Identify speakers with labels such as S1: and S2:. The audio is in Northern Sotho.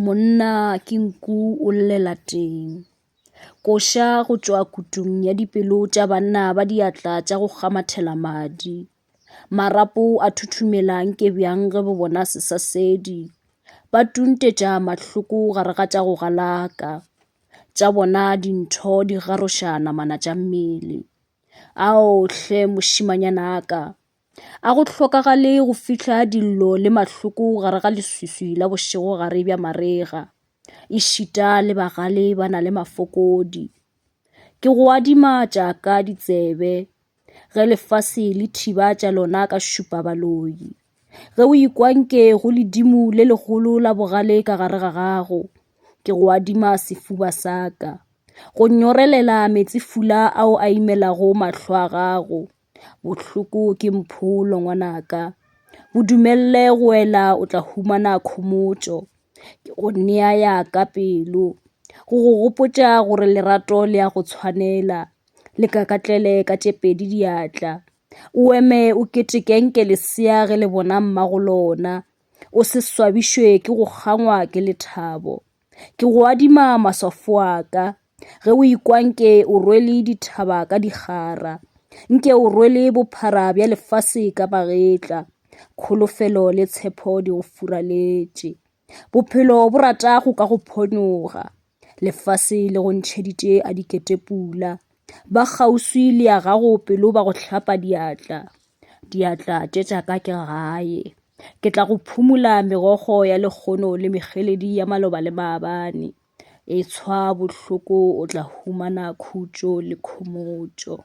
S1: Monna ke nku o llela teng. Koša go tšwa kutung ya dipelo tša banna ba diatla tša go kgamathela madi. Marapo a thuthumela nke bjang ge bo bona sesasedi. Ba tuntetša mahloko gare ga tša go galaka. Tša bona dintho di garoša namana tša mmele. Ao hle mošemanyanaka! A go hlokagale go fihla dillo le mahloko gare ga leswiswi la bošegogare bja marega. Ešita le bagale ba na le mafokodi. Ke go adima tša ka ditsebe ge lefase le thiba tša lona ka šupa baloi. Ge o ikwa nke go ledimo le legolo la bogale ka gare ga gago, ke go adima sefuba sa ka. Go nyorelela meetsefula ao a imelago mahlo a gago. Bohloko ke mpholo ngwanaka. Bo dumelle go ela o tla humana khomotšo. Ke go nea ya ka pelo. Go go gopotša gore lerato le a go tshwanela. Le kakatlele ka tše pedi diatla. O eme o keteke nke lesea ge le bona mmago lona. O se swabišwe ke go kgangwa ke lethabo. Ke go adima maswafo a ka. Ge o ikwa nke o rwele dithaba ka dikgara, nke o rwele bophara bja lefase ka magetla, kholofelo le tshepo di go furaletše. Bophelo bo rata go ka go phonyokga, lefase le go ntšheditše a diketepula. Ba kgauswi le ya gago pelo ba go hlapa diatla. Diatla tše tša ka ke gae. Ke tla go phumola megokgo ya lekgono le mekgeledi ya maloba le maabane. Etshwa bohloko o tla humana khutšo le khomotšo.